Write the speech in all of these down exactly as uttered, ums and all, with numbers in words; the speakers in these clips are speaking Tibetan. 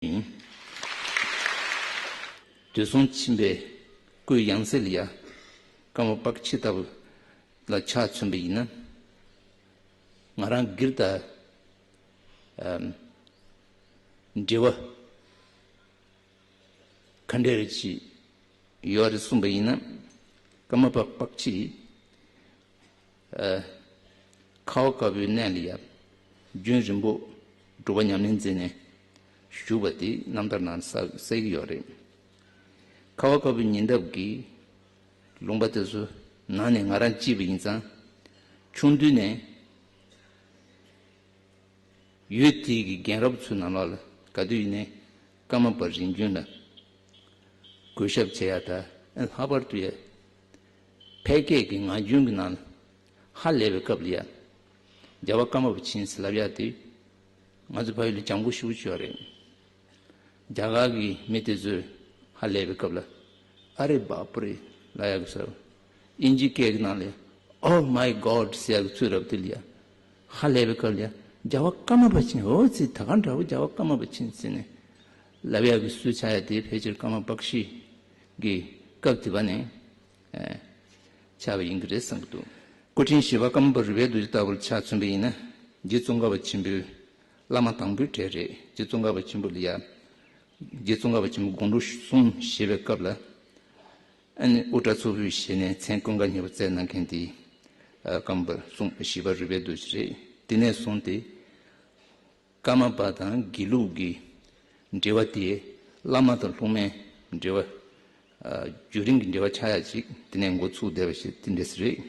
ཡིན། དུས་སོང་ཕྱིན་པའི་སྐུའི་ཡང་སྲིད་ལ་ཡ། ཀརྨ་པཀྵི་ལྟ་བུ་ལ་ཆ་མཚོན་པ་ཡིན་ན། ང་རང་སྒེར་དང་འབྲེལ་བ་ག་འདྲ་རེ་ཅིག་ཡོད་རེད་གསུངས་པ་ཡིན་ན། ཀརྨ་པཀྵི། ཁ་བ་དཀར་པོའི་གནས་ལ་ཡ། རྒྱུན་རིང་པོ་སྒྲུབ་པ་ཉམས་ལེན་མཛད་ནས་བཞུགས་པ་དེ་རྣམ་ཐར་ནང་གསལ་གསལ་གྱི་ཡོད་རེད། ཁ་བ་དཀར་པོའི་ཉེ་འདབས་ཀྱི་ལུང་པ་དེ་ཚོ་ནང་ནས་ང་རང་སྐྱེས་པ་ཡིན་ཙང་། ཆུང་དུས་ནས་ཡུལ་དེའི་གི་རྒན་རབས་ཚོའི་ནང་ལོགས་ལ་ག་དུས་ཡིན་ནའི་ཀརྨ་པ་རིམ་བྱོན་ལ་གུས་ཞབས་བྱེད་ཡ་ད། ལྷག་པར་དུ་ཡ། ཕལ་སྐད་ཀྱི་ངག་རྒྱུན་གྱི་ནང་ལ་ཧ་ལས་པའི་སྐབས་ལ་ཡ། རྒྱལ་བ་ཀརྨ་པ་ཆེན་ཟེར་ལབ་ཡ་དེ། ང་ཚོ་ཕ་ཡུལ་ལ་སྦྱང་དགོས་ཞེ་པོ་ཅིག་ཡོད་རེད། རྒྱ་གར་གྱི་མི་དེ་ཚོས་ཧ་ལས་པའི་སྐབས་ལ། ཨ་རེ་བཱ་པ་རེ་ལབ་ཡ་གི་ཟེར། དབྱིན་ཇིའི་སྐད་ཀྱི་ནང་ལ། Oh my God ཟེར་ཡ་གི་ཚུལ་རབ་དེ་ལ་ཡ། ཧ་ལས་པའི་སྐབས་ལ་ཡ། རྒྱལ་བ་ཀརྨ་པ་ཆེན། འོ་ཙི་ད་ག་འདྲ་བོ་རྒྱལ་བ་ཀརྨ་པ་ཆེན་ཟེར་ནས་ལབ་ཡ་གི་སྲོལ་ཆགས་ཡ་དེ་ཕལ་ཆེར་ཀརྨ་པཀྵི་གི་སྐབས་དེ་བ་ནས་ཨེ་ཆགས་པ་ཡིན་གྱི་རེད་བསམ་གྱི་འདུག་སྐུ་ཕྲེང་བཞི་པ་ཀརྨ་པ་རུས་པའི་རྡོ་རྗེ་ལྟ་བུར་ཆ་མཚོན་པ་ཡིན་ན། རྗེ་ཙོང་ཁ་པ་ཆེན་པོའི་བླ་མ་དང་པོའི་གྲས་རེད། རྗེ་ཙོང་ཁ་པ་ཆེན་པོ་ལ་ཡ། རྗེ་ཙོང་ཁ་པ་ཆེན་པོ་དགུང་ལོ་གསུམ་བཞེས་པའི་སྐབས་ལ། ཨ་ནི་དབུ་སྐྲ་ཚུར་ཕུད་བཞེས་ནས་མཚན་ཀུན་དགའ་བརྙེས་པ་བསྩལ་གནང་མཁན་དེ། ཨ་ཀརྨ་པ་གསུམ་བཞི་པ་རུས་པའི་རྡོ་རྗེ་རེད། དེ་ནས་བཟུང་སྟེ། ཀརྨ་པ་དང་དགེ་ལུགས་ཀྱི་འབྲེལ་བ་དེ་བླ་མ་དང་སློབ་མའི་འབྲེལ་བ། ཨ་རྒྱུན་རིང་གི་འབྲེལ་བ་ཆགས་ཡ་ཅིག་དེ་ནས་འགོ་ཚུགས་བསྡད་པ་ཞིག་དེ་འདྲས་རེད།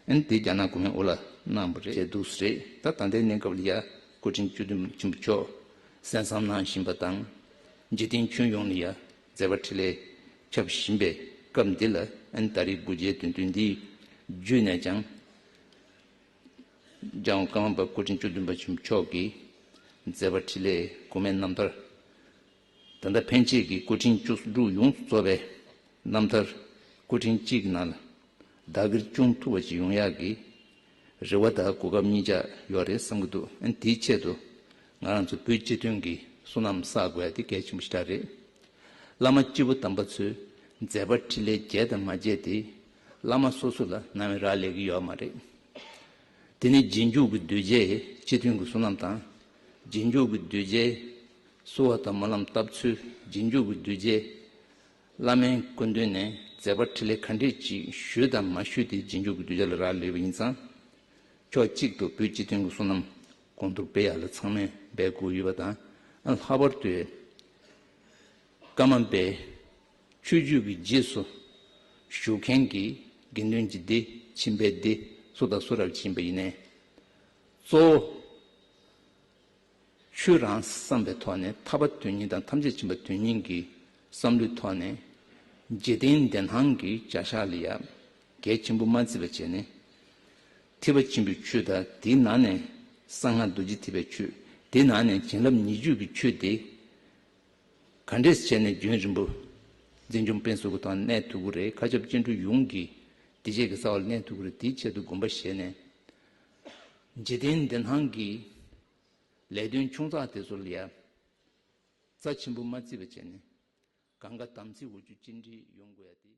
ཨ་ནི་དེ་རྒྱ་ནག་གོང་མའི་འོག་ལ་གནང་བ་རེད་ཅེས་འདུག་སེ་རེད། ད་ད་ལྟའི་གནས་སྐབས་ལ་ཡ་སྐུ་ཕྲེང་བཅུ་བདུན་ཆེན་པོ་མཆོག་གསན་བསམ་གནང་བཞིན་པ་དང་། འཇིག་རྟེན་ཁྱོན་ཡོངས་ལ་ཡ་མཛད་པ་འཕྲིན་ལས་ཁྱབ་བཞིན་པའི་སྐབས་འདི་ལ། ཨ་ནི་ད་རེས་སྒོ་འབྱེད་དོན་བདུན་འདི་བརྒྱུད་ནས་ཀྱང་། འཇམ་དབྱངས་ཀརྨ་པ་སྐུ་ཕྲེང་བཅུ་བདུན་པ་ཆེན་པོ་མཆོག་གི་མཛད་པ་འཕྲིན་ལས་གོང་མའི་རྣམ་ཐར། ད་ལྟ་ཕན་ཆད་ཀྱི་སྐུ་ཕྲེང་བཅུ་དྲུག་ཡོངས་སུ་རྫོགས་པའི་རྣམ་ཐར་སྐུ་ཕྲེང་གཅིག་གི་ནང་ལ་བདག་གིར་སྐྱོང་ཐུབ་པ་ཅིག་ཡོང་ཡག་གི་རེ་བ་དང་གོ་སྐབས་གཉིས་ཆ་ཡོད་རེད་བསམ་གྱི་འདུག་ཨ་ནི་དེའི་ཆེད་དུ་ང་རང་ཚོ་བོད་སྤྱི་མཐུན་གྱི་བསོད་ནམས་བསགས་དགོས་ཡ་དེ་གལ་ཆེན་པོ་ཞེ་དྲག་རེད། བླ་མ་སྐྱེས་བུ་དམ་པ་ཚོས་མཛད་པ་འཕྲིན་ལས་བྱས་དང་མ་བྱས་དེ་བླ་མ་སོ་སོ་ལ་གནང་བའི་རག་ལས་ཀྱི་ཡོད་མ་རེད། དེ་ནི་རྗེས་འཇུག་གི་གདུལ་བྱའི་སྤྱི་མཐུན་གྱི་བསོད་ནམས་དང་། རྗེས་འཇུག་གི་གདུལ་བྱའི་གསོལ་བ་དང་སྨོན་ལམ་བཏབ་ཚུལ། རྗེས་འཇུག་གི་གདུལ་བྱའི་བླ་མའི་སྐུ་མདུན་ནས་མཛད་པ་འཕྲིན་ལས་ག་འདྲས་ཅིག་ཞུས་དང་མ་ཞུས་དེ་རྗེས་འཇུག་གི་གདུལ་བྱ་ལ་རག་ལས་པ་ཡིན་ཙང་། ཕྱོགས་གཅིག་ཏུ་བོད་སྤྱི་མཐུན་གྱི་བསོད་ནམས་གོང་མཐོར་སྤེལ་ཡག་ལ་ཚང་མས་འབད་དགོས་ཡོད་པ་དང་། ལྷག་པར་དུ་ཀརྨ་པའི་ཆོས་བརྒྱུད་ཀྱི་རྗེས་སུ་ཞུགས་མཁན་གྱི་དགེ་འདུན་གྱི་སྡེ་ཁྱིམ་པའི་སྡེ་སུ་དང་སུ་རབ་ཕྱིན་པ་ཡིན་ནའི། གཙོ་བོ་ཆོས་རང་བསམ་པའི་ཐོག་ནས། ཐར་པ་དོན་གཉེར་དང་ཐམས་ཅད་མཁྱེན་པ་དོན་གཉེར་གྱི་བསམ་བློའི་ཐོག་ནས། འཇིག་རྟེན་བདེན་སྣང་གི་བྱ་གཞག་ལ་ཡང་གལ་ཆེན་པོ་མ་བརྩི་བ་བྱས་ནས། ཐེག་པ་ཆེན་པོའི་ཆོས་དང་དེའི་ནང་ནས་གསང་སྔགས་རྡོ་རྗེ་ཐེག་པའི་ཆོས། དེའི་ནང་ནས་བྱིན་རླབས་ཉེར་སྦྱོར་གྱི་ཆོས་དེ་ག་འདྲས་བྱས་ནས་རྒྱུན་རིང་པོ་འཛིན་སྐྱོང་སྤེལ་གསུམ་གྱི་ཐོག་གནས་ཐུབ་ཀྱི་རེད། མཁའ་ཁྱབ་སྐྱེ་འགྲོ་ཡོངས་ཀྱི་བདེ་སྐྱིད་ཀྱི་རྩ་བ་ལ་གནས་ཐུབ་ཀྱི་རེད། དེའི་ཆེད་དུ་དགོངས་པ་བཞེས་ནས། འཇིག་རྟེན་བདེན་སྣང་གི་ལས་དོན་ཆུང་ཙག་དེ་ཚོ་ལ་ཡང་རྩ་ཆེན་པོ་མ་བརྩི་བ་བྱས་ནས། གང་ག་དམ་ཚིག་འོ་ཆུ་གཅིག་འདྲེས་ཡོང་དགོས་ཡ་དེ།